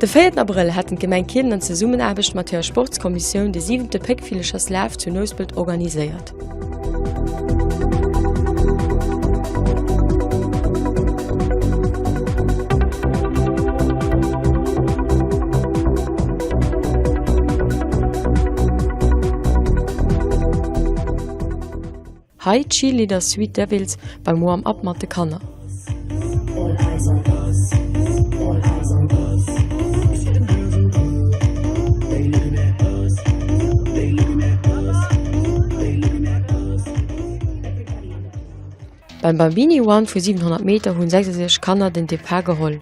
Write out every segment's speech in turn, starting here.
De véierten Abrëll haten d'Gemeng Kielen an Zesummenaarbecht mat hirer Sportskommissioun de siwente Péckvillercherslaf zu Nouspelt organiséiert. Hei d'Cheerleader Sweet Devils beim Warm Up mat de Kanner. Beim Bambini Run vu 700 Meter hunn 66 Kanner den Depart geholl.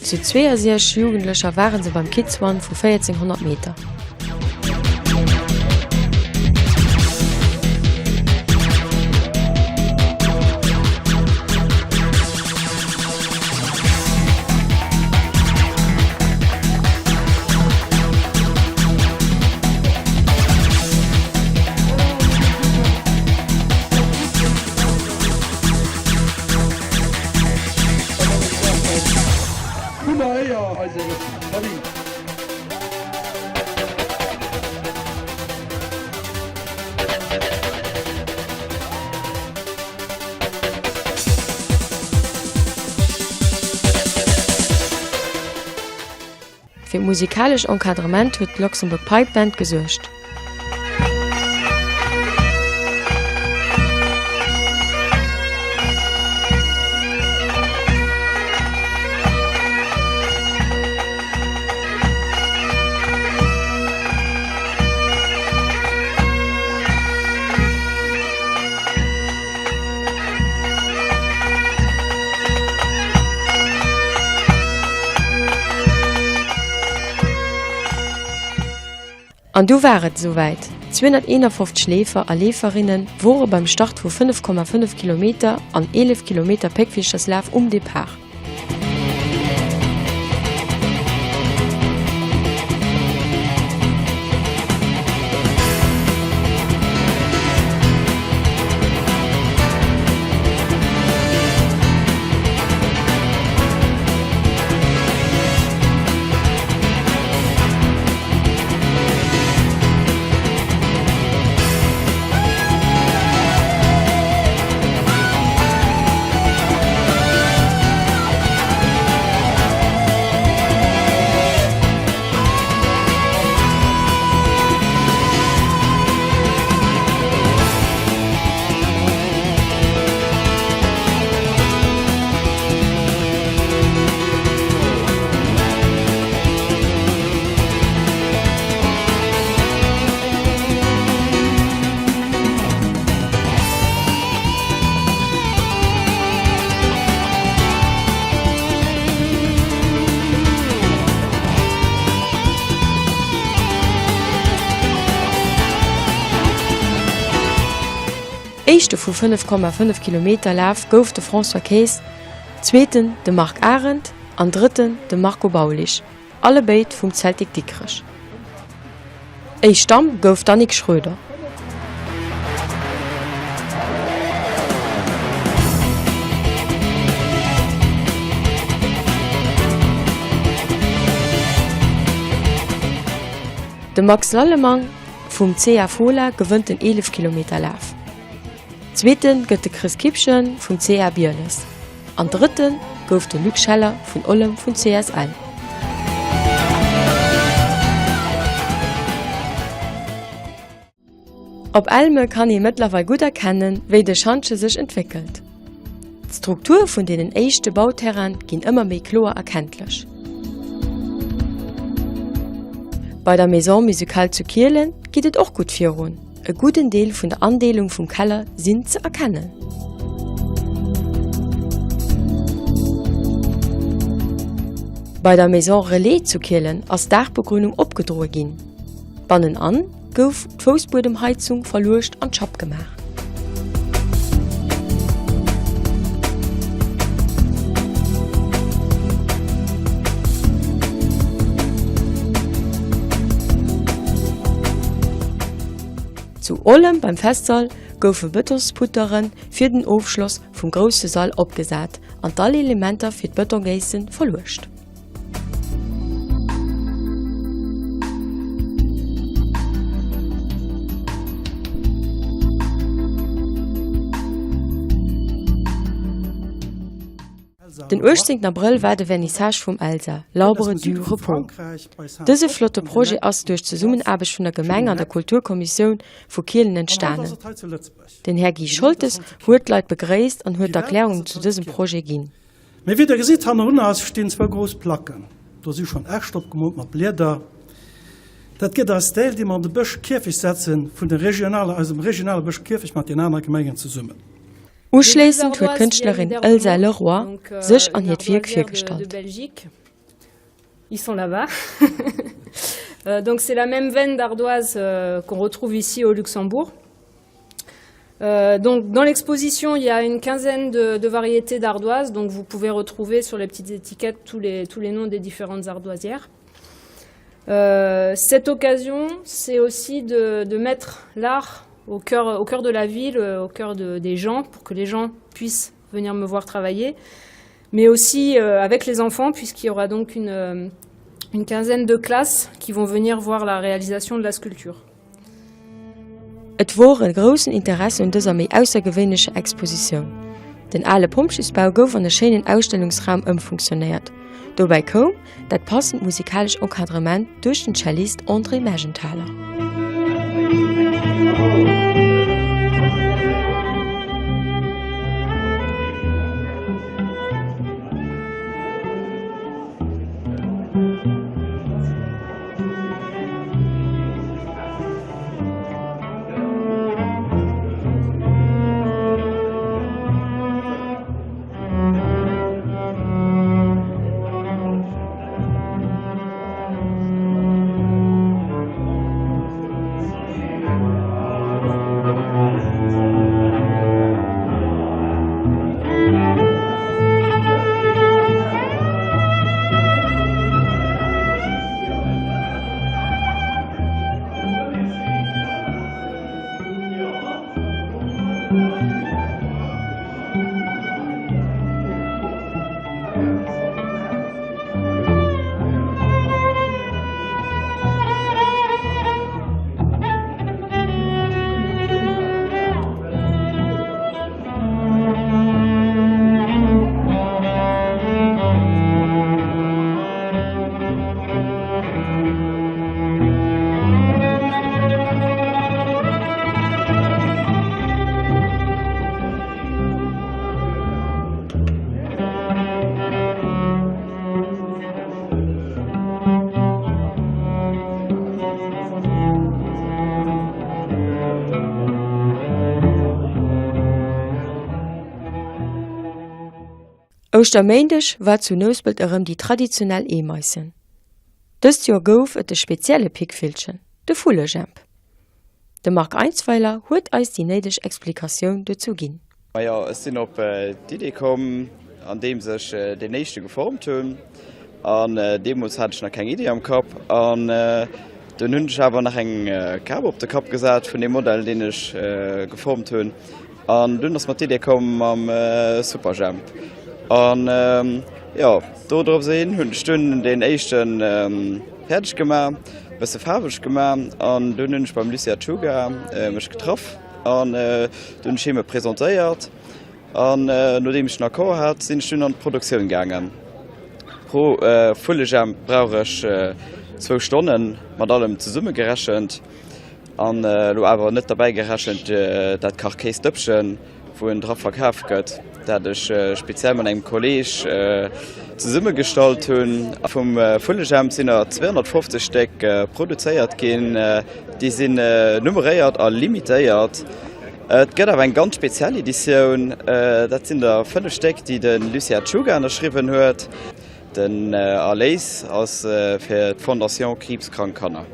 Zu 62 Jugendlecher ware se beim Kids Run vu 1400 Meter. Fir d'musikalesch Encadrement huet d'Luxembourg Pipe Band gesuergt. An du war et esouwäit, 251 Leefer a Leeferinne wore beim Start vu 5,5 Kilometer an 11 Kilometer Péckvillcherslaf um Depart. Éischte vu 5,5 Kilometer Laf gouf de François Kaes, Zweeten de Marc Arendt an Drëtten de Marco Baulich, allebéid vum Celtic Dikrech. Éischt Damm gouf d'Annick Schroeder. De Max Lallemang vum CA Fola gewënnt den 11 Kilometer Laf. Zweete gëtt de Chris Kipchen vum CA Bieles an Drëtte gouf de Luc Scheller vun Ollem vun CSL. Op Elme kann ee mëttlerweil gutt erkennen, wéi de Schantje sech entwéckelt. D'Struktur vun deenen éischte Bauterraine ginn ëmmer méi kloer erkenntlech. Bei der Maison Musicale zu Kielen geet et och gutt virun, e gudden Deel vun der Andeelung vum Keller sinn ze erkennen. Bei der Maison Relais zu Kielen ass d'Daachbegrünung opgedroe ginn. Bannenan gouf d'Foussbuedemheizung verluecht an d'Schapp gemaach. Zu Ollem beim Festsall goufe Bëtonsputteren fir den Ofschloss vum grousse Sall opgesat an d'Allelementer fir d'Bëtongéissen verluecht. Den 18 Abrëll war de Vernissage vum Elsa, L'arbre du repos. Dëse flotte Projet ass duerch d'Zesummenaarbecht vun der Gemeng an der Kulturkommissioun vu Kielen entstanen. Den Här Guy Scholtes huet d'Leit begréisst an huet d'Erklärungen zu dësem Projet ginn. Mee wéi der gesitt, hannerun eis stinn zwou grouss Placken. Do si schonn Äscht opgemoolt mat Blieder. Dat gëtt eis Deel, déi mer an de Bësch Kierfech setzen, vun de regionale, eisem regionale Bësch Kierfech mat den anere Gemengen zesummen. Uschléissend huet d'Kënschtlerin Elsa Leroy sech an hiert Wierk virgestallt. Ils sont là-bas. Donc c'est la même veine d'ardoise qu'on retrouve ici au Luxembourg. Euh, donc dans l'exposition, il y a une quinzaine de, de variétés d'ardoises, donc vous pouvez retrouver sur les petites étiquettes tous les, tous les noms des différentes ardoisières. Euh, cette occasion, c'est aussi de, de mettre l'art au cœur, au cœur de la ville, au cœur de, des gens, pour que les gens puissent venir me voir travailler, mais aussi euh, avec les enfants, puisqu'il y aura donc une, euh, une quinzaine de classes qui vont venir voir la réalisation de la sculpture. Et wor e groussen Interesse un dëser méi aussergewéinlecher Expositioun. Den ale Pompjeesbau gouf an e schéinen Ausstellungsraum ëmfunktionéiert. Dobäi koum dat passend musikalesch Encadrement duerch den Cellist André Mergenthaler. Ouschterméindeg war zu Nouspelt erëm déi traditionell Eemaissen. Dëst Joer gouf et e spezielle Pickvillchen, de Vullejemp. De Marc Einsweiler huet eis déi néideg Explikatioun dozou ginn. Majo, ech sinn op d'Idee komm, andeems ech deen éischte geformt hunn. An deemools hat ech nach keng Idee am Kapp. An dunn hunn ech awer nach eng Kap op de Kapp gesat vun deem Modell, deen ech geformt hunn. An dunn ass mer d'Idee komm mam Superjhemp. An jo, do drops hin hunn ech dunn deen éischte fäerdeg gemaach, e bësse faarweg gemaach. An dunn hunn ech beim Lucia Czuga mech getraff an dunn ech him e presentéiert. An nodeem ech den Accord hat, sinn ech dunn an d'Produktioun gaangen. Pro Vullejhemp brauch ech zwou Stonnen, mat allem zesummegerechent. An elo awer net derbäi gerechent dat Kachkéisdëppchen, wou en dra verkaf gëtt. dat ech speziell mat engem Kolleeg zesummegestallt hunn. Vum Vullejamt sinn der 250 Stéck produzéiert ginn. Déi sinn nummeréiert a limitéiert. Et gëtt awer eng ganz speziell Editioun, dat sinn der 5 Stéck, déi de Lucien Czuga ënnerschriwwen huet. Den Erléis ass fir d'Fondation Kriibskrank Kanner.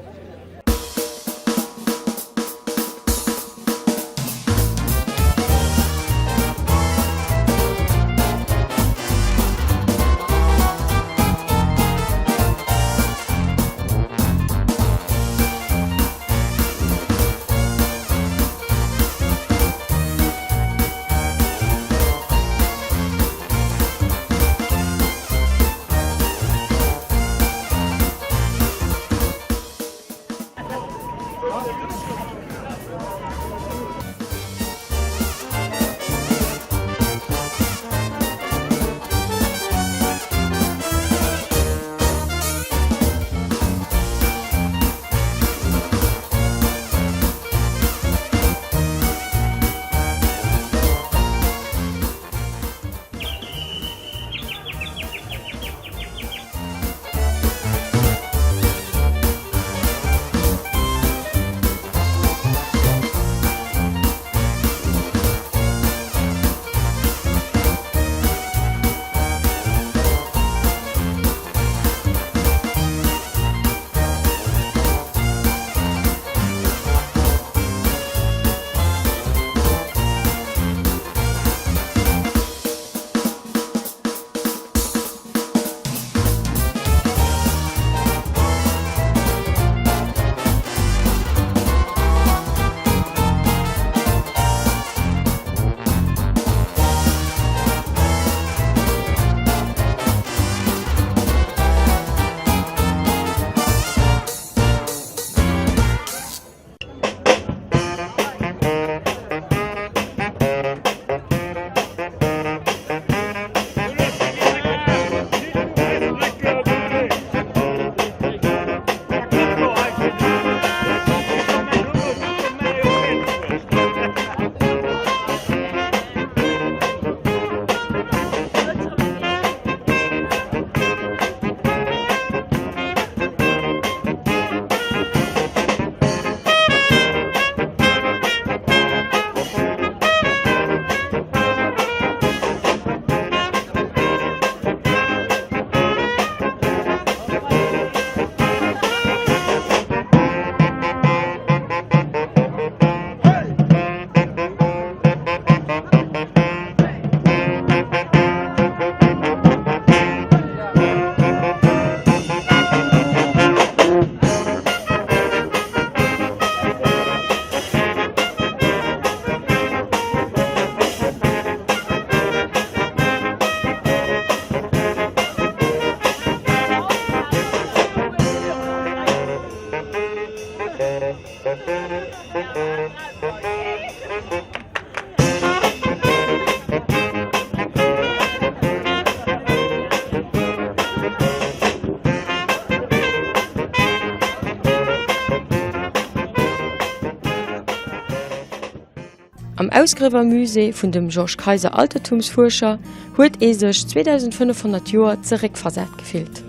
Am Ausgriewermusée vun dem Georges Kayser Altertumsfuerscher huet ee sech 2500 Joer zeréckversat gefillt.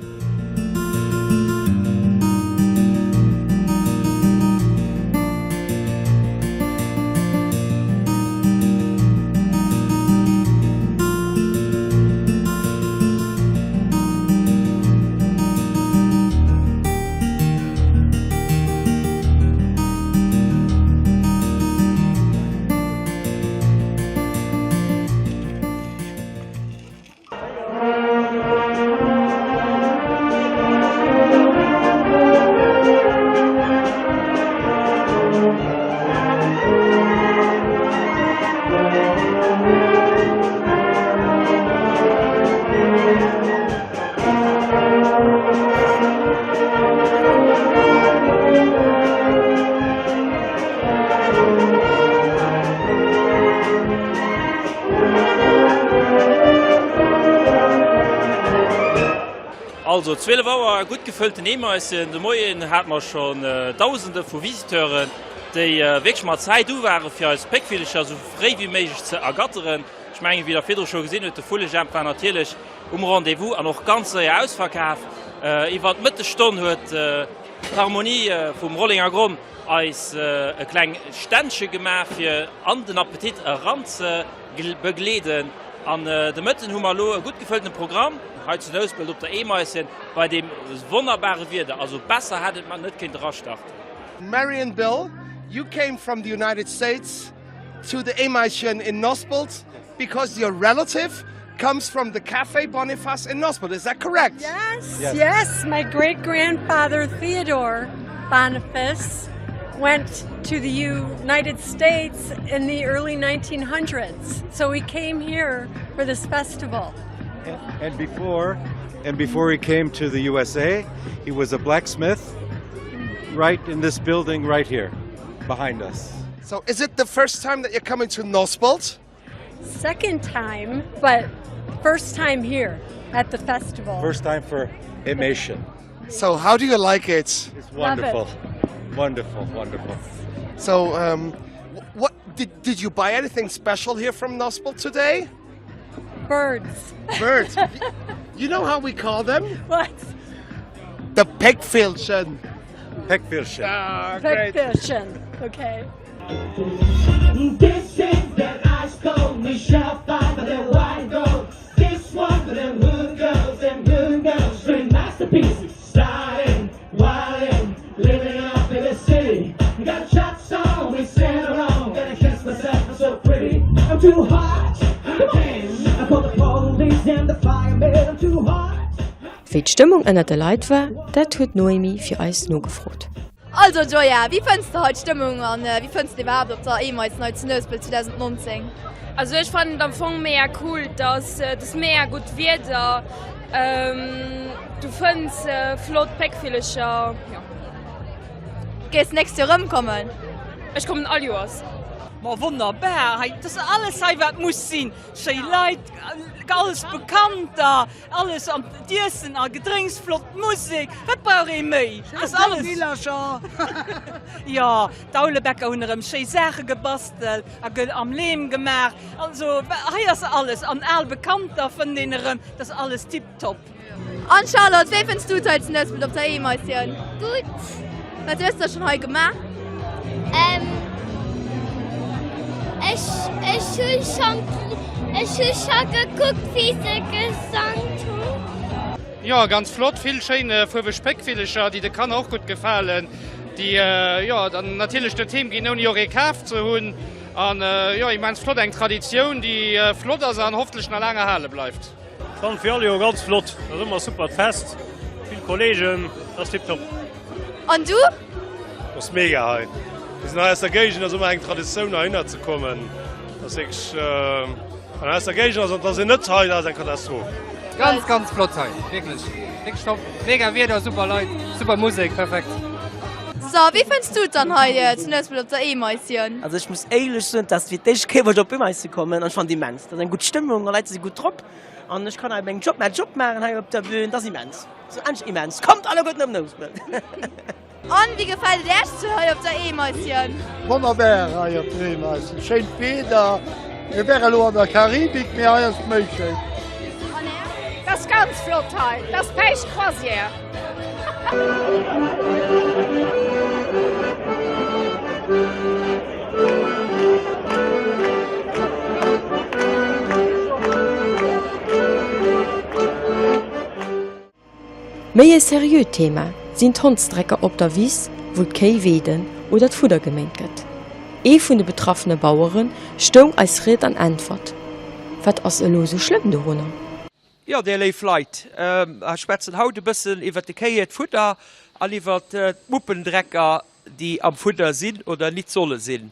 Also 12 Auer, gutt gefëllten Eemaisen. De Moien hate mer schonn Dausende vu Visiteuren, déi wierklech mat Zäit u ware fir eis Péckvillecher esou fréi wéi méiglech ze ergatteren. mengen, wéi der virdru scho gesinn hutt, de Vullejamp war natierlech um Rendez-vous an och ganz séier ausverkaf. Iwwer d'Mëttesstonn huet d'Harmonie vum Rollenger Gronn eis e kleng Ständche gemaach, fir an den Appetit eran ze begleeden. An de Mëtten hu mer elo e gutt gefëlltene Programm hei zu Nouspelt op der Eemaischen bei deem wonnerbare Wieder. Also besser hätt et mer net kéint erastarten. Mary and Bill, you came from the United States to the Eemaischen in Nospelt because your relative comes from the Café Boniface in Nospelt. Is that correct? Yes, yes, yes. My great grandfather Theodore Boniface went to the United States in the early 1900s. So we came here for this festival. And, and before and before he came to the USA, he was a blacksmith right in this building right here behind us. So is it the first time that you're coming to Nospelt? Second time, but first time here at the festival. First time for Emation. So how do you like it? It's wonderful. It. Wonderful, wonderful. So um, what did, did you buy anything special here from Nospel today? Birds. Birds. you know how we call them? What? The Peckfilchen. Peckfilchen. Ah, Peckfilchen. Okay. This is that ice cold Michelle Pfeiffer, that white gold. This one for them hood girls, them good girls, straight masterpieces. Styling, wildin', living up in the city. Got shots on, we stand alone. Gotta kiss myself, I'm so pretty. I'm too hot. I call the police and the firemen. I'm too hot. Wéi d'Stëmmung ënnert de Leit war, dat huet d'Noémie fir eis nogefrot. Also Joya, wéi fënns de hei d'Stëmmung an wéi fënns de iwwerhaapt op der Eemails nei zu Nouspelt 2019? Also ech fannen et am Fong mega cool, dass et ass mega gutt Wieder, du fënns flott Péckvillecher, jo. Géifs d'nächst Joer erëmkommen? Ech kommen all Joers. Ma wonnerbar hei, et ass alles hei wat muss sinn, schéi Leit, alles Bekannter. Alles an d'Iessen a Gedrénks, flott Musek, wat brauch ee méi? Ass alles. Villercher! Jo, d'Aulebäcker hunn erëm schéi Saache gebastelt a am Leem gemaach. Also hei ass alles an al Bekannter fënnt een erëm, et ass alles tiptop. An Charlotte, wéi fënns du d'hei zu Nëssbel op der Eemaischen? Gutt. Wat hues de schonn hei gemaach? Ähm, ech, ech hu schon, ech hu scho gekuckt, wéi se gesangt hunn. Jo, ganz flott, vill schéin fuerweg Péckvillecher, déi de Kanner och gutt gefalen, déi jo dann natierlech doheem ginn, ouni och ee kaf ze hunn. An jo, immens flott, eng Traditioun, déi flott ass an hoffentlech nach laang erhale bleift. Fannen fir all Joer ganz flott, ass ëmmer super Fest, vill Kollegen, ass tiptop. An du? Ass mega hei. Mir sinn hei aus der Géigend, ass ëmmer eng Traditioun heihinner ze kommen. Ass wierklech, wann een aus der Géigend ass an et ass een net hei, dat ass eng Katastroph. Ganz ganz flott hei, wierklech, wierklech top, mega Wieder, super Leit, super Musek, perfekt. So, wéi fënns du et dann hei zu Nuespelt op der Eemaischen? Also ech muss éierlech soen, et ass fir d'éischt Kéier wou ech op Eemaischen kommen an ech fannen et immens. Et ass eng gutt Stëmmung, d'Leit si gutt drop an ech kann hei meng Job, mäin Job maachen hei op der Bühn, et ass immens. Sou endlech immens. Kommt alleguerten op Nouspelt! An wéi gefält et Äech zu hei op der Eemaischen? Wonnerbar hei op der Eemaischen. Schéint Wieder. Mir wäre lo an der Karibik, mee hei ass et méi schéin. An Är? Dat ass ganz flott hei. Dat ass Päischt Croisière. Méi e seriöt Thema sinn d'Hondsdrecker op der Wiss, wou d'Kéi weeden oder d'Fudder geméint gëtt. Ee vun de betraffene Bauere stoung eis Ried an Äntwert. Wat ass elo esou schlëmm dorunner? Jo, dir léif Leit, ech schwätzen haut e bëssen iwwert de Kéi hiert Fudder an iwwert d'Muppendrecker, déi am Fudder sinn oder nit solle sinn.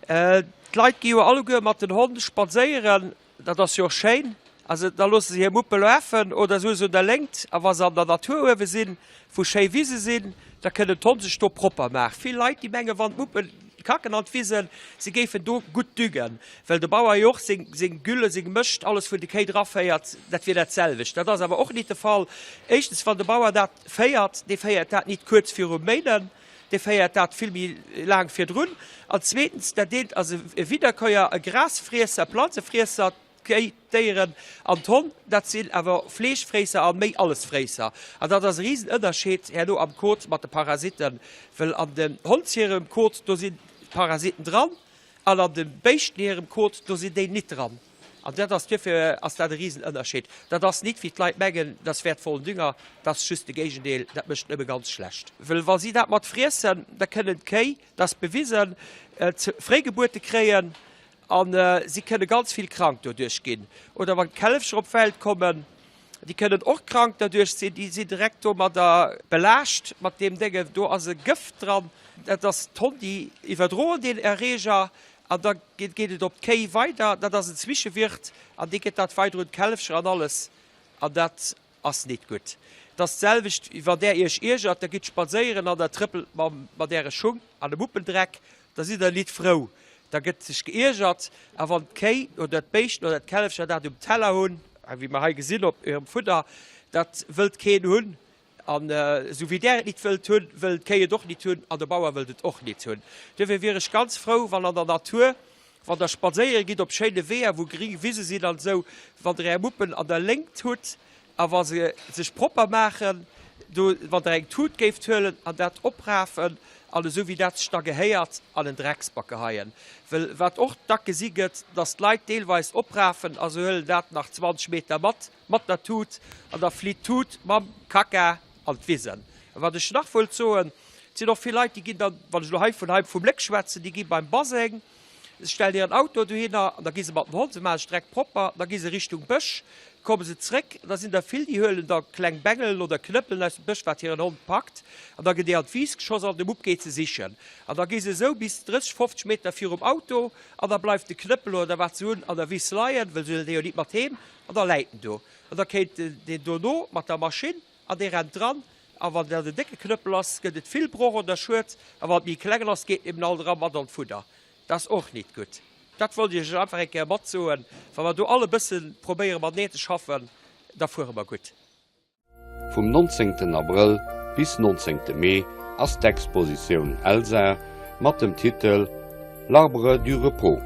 D'Leit gi jo alleguer mat den Honn spadséieren. Dat ass jo och schéin. Also da loosse se hir Muppe lafen oder se hu se un der Léngt. A wa se an der Natur uewe sinn, wou schéi Wise sinn, da kënnen d'Honn sech do propper maachen. Vill Leit, déi mengen, wann d'Muppe kacken an d'Wisen, se géifen do gutt düngen, well de Bauer jo och seng, seng Gülle, seng Mëscht, alles vun de Kéi draféiert, dat wier dat selwecht. Dat ass awer och nit de Fall. Éischtens, wann de Bauer dat féiert, dee féiert dat nit kuerz virum Méinen. Dee féiert dat vill méi laang virdrun. An zweetens, dat eent ass e Wiederkäuer, e Grasfriesser, Planzefriesser, d'Kéi, d'Déieren an d'Honn, dat sinn awer Fleeschfréisser a méi Allesfréisser. An dat ass e Risenënnerscheed herno am Kot mat de Parasitten, wëll an dem Honds hirem Kot, do sinn d'Parasitten dran an an dem Béischten hirem Kot, do sinn déi nit dran. An dat ass, duerfir ass dat e Risenënnerscheed. Dat ass nit, wéi d'Leit mengen, dat ass wäertvollen Dünger, dat ass just de Géigendeel, dat mécht nëmme ganz schlecht. Wëll wa si dat mat friessen, da kënnen d'Kéi, dat ass bewisen, Fréigebuerte kréien a si kënne ganz vill krank doduerch ginn. Oder wann d'Källefcher op d'Welt kommen, déi kënnen och krank derduerch sinn, déi sinn direkt domadder belaascht mat deem Déngen, do ass e Gëft dran, dat ass d'Honn, déi iwwerdroen deen Erreeger An da geet et op d'Kéi weider, dat ass en Zwischewirt, an dee gëtt dat weider un d'Källefcher an alles, an dat ass nit gutt. Et ass d'selwecht, wéi wann där iech iergert, da gitt spadséieren an der trëppelt mat äre Schung an e Muppendreck, da sidd der nit frou, da gëtt sech geiergert. A wann d'Kéi oder d'Béischten oder d'Källefcher dat um Teller hunn, wéi mer hei gesinn op hirem Fudder, dat wëllt keen hunn, An esou wéi där et nit wëllt hunn, wëllen d'Kéi et och nit hunn an de Bauer wëllt et och nit hunn. Duerfir wier ech ganz frou, wann an der Natur, wann Der spadséiere gitt op schéine Weeër, wou gring Wise sinn an esou, wann Der Är Muppen an der Léngt hutt a wa se sech propper maachen, do, wann Der eng Tut géift huelen an dat oprafen an esou wéi dat sech da gehéiert an en Drecksback geheien. Well wat och dack gesi gëtt, dass d'Leit deelweis oprafen a se huelen dat nach 20 Meter mat, Mat der Tut, an da flitt d'Tut mam Kacka an d'Wisen. A wat ech nach wollt soen, et sinn och vill Leit, déi ginn dann, wann ech elo hei vun hei vum Léck schwätzen, déi gi beim Baseng, se stellen hiren Auto dohinner an da gi se mat dem Hond, se maache sech direkt propper, da gi se Richtung Bësch, komme se zréck, da sinn der vill, déi huelen da kleng Bengelen oder Knëppelen aus dem Bësch, wat hiren Hond packt, an da gëtt déi an d'Wiss geschoss an de Mupp geet se sichen. An da gi se esou bis 30, 50 Meter virum Auto an da bleift de Knëppel oder wat se hunn an der Wiss leien, well se huelen dee jo nit mat heem. An da läit en do. An da kéint deen dono mat der Maschinn an dee rennt dran. A wann dat en décke Knëppel ass, gëtt et vill Broch oder Schued. A wann et méi e klengen ass, geet en eben alt eran mat an d'Fudder. Dat ass och nit gutt. Dat wollt ech iech einfach eng Kéier matsoen. Wa mer do all e bësse probéiere mateneen ze schaffen, da fuere mer gutt. Vum 19 Abrëll bis 19 Mee ass d'Expositioun Elsa mat dem Titel L'arbre du repos.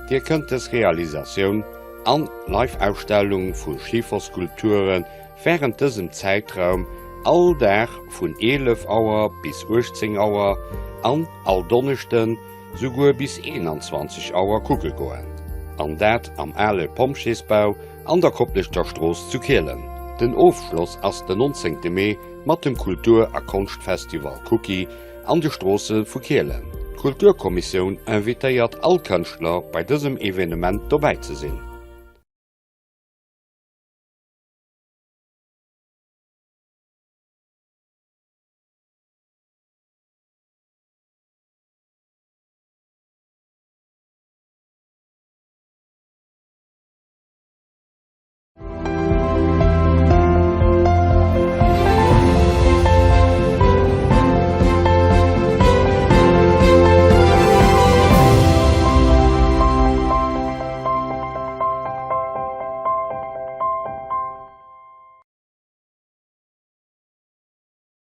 Dir kënnt dës Realisatioun an Live-Ausstellung vu Schiferskulpture wärend dësem Zäitraum all Dag vun 11 Auer bis 18 Auer an all Donneschden souguer bis 21 Auer kucke goen. An dat am ale Pompjeesbau an der Kopleschter Strooss zu Kielen. Den Ofschloss ass den 19 Mee mat dem Kultur a Konschtfestival Cookie an de Stroosse vu Kielen. D'Kulturkommissioun invitéiert all Kënschtler bei dësem Evenement dobäi ze sinn.